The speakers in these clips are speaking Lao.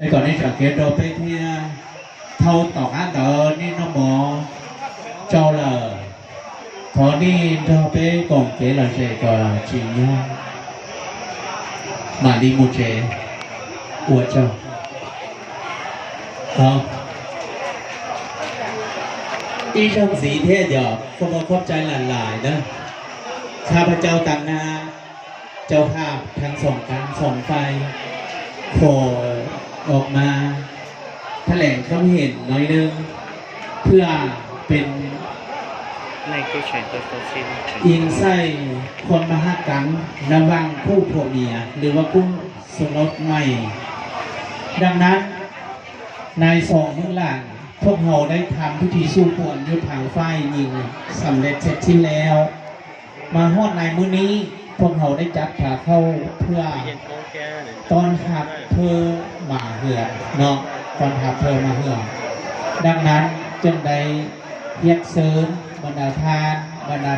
Ê, còn đi chợ kia đồ bê thì, à, thâu tỏ án tớ nên nó mò trâu lờ. Thó đi đồ bê cổng kế là dễ có chỉ nhau. Mà đi một chế. Ủa chào. Ờ. ອີ່ຊ່ອງສີເທດຫຍອກ ຂໍຂອບໃຈຫຼາຍໆເດີ. ຂ້າພະເຈົ້າຕາງໜ້າ ເຈົ້າພາບທັງສອງຂ້າງສອງຝ່າຍ ຂໍອອກມາຖະແຫຼງຄວາມເຫັນໜ້ອຍໜຶ່ງ ເພື່ອເປັນ ໃນ ອີງໃສ່ຄວາມມະຫະກັງລະຫວ່າງຄູ່ຜົວເມຍ ຫຼືວ່າຄູ່ສົມລົດໃໝ່. ດັ່ງນັ້ນ ໃນສອງມື້ຫຼັງ ພວກເຮົາໄດ້ທຳພິທີສູ່ຂວັນຢູ່ທາງຝ່າຍຍິງສຳເລັດເສັດສິ້ນແລ້ວ. ມາຮອດໃນມື້ນີ້ ພວກເຮົາໄດ້ຈັດພາເຂົ້າເພື່ອຕ້ອນຮັບເພິ່ນມາເຮືອນເນາະ, ຕ້ອນຮັບເພິ່ນມາເຮືອນ. ດັ່ງນັ້ນຈຶ່ງໄດ້ຮຽກເຊີນບັນດາທ່ານ, ບັນດາ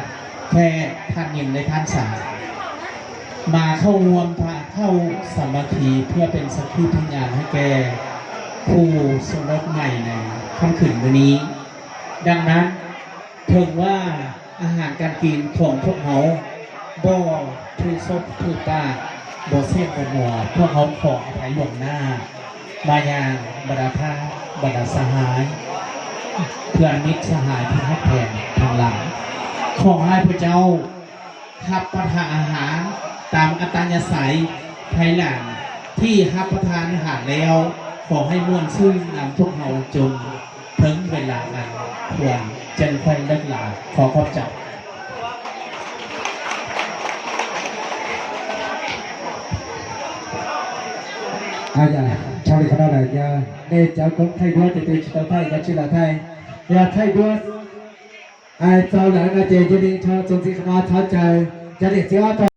ແຂກ, ທ່ານຍິງ ແລະ ທ່ານຊາຍ ມາເຂົ້າຮ່ວມພາເຂົ້າສາມັກຄີ ເພື່ອເປັນສັກຂີພະຍານໃຫ້ແກ່ຄູ່ສົມລົດໃໝ່ໃນຄ່ຳຄືນມື້ນີ້. ດັ່ງນັ້ນ ເຖິງວ່າອາຫານການກິນຂອງພວກເຮົາບໍ່ຖືສົບຖືປາກ, ບໍ່ແຊບບໍ່ນົວ, ພວກເຮົາຂໍອະໄພລ່ວງໜ້າມາຍັງບັນດາທ່ານ, ບັນດາສະຫາຍ, ເພື່ອນມິດສະຫາຍທີ່ຮັກແພງທັງຫຼາຍ. ຂໍໃຫ້ພວກເຈົ້າ ຮັບປະທານອາຫານຕາມອັດຕະຍາໄສ. ພາຍຫຼັງທີ່ຮັບປະທານອາຫານແລ້ວ, ຂໍໃຫ້ມ່ວນຊື່ນນຳພວກເຮົາຈົນເຖິງເວລາອັນຄວນ, ຈຶ່ງຄ່ອຍເລີກລາ. ຂໍຂອບໃຈ. ອາ ເຈົ້າເລຂານ້ອຍ ອາ ແມ່ເຈົ້າ ກອງໄທດ້ວຍ ເຕເຕ ຊິເຕົາໄທ ກັບຊິລາໄທ ອາ ໄທດ້ວຍ. ອາ ເຈົ້າຫຼາຍນາເຈ ເຈລີ ເຈົ້າ ຈົງຊິຂະມາ ທ້າວໃຈ ຈະເດຊິອອດ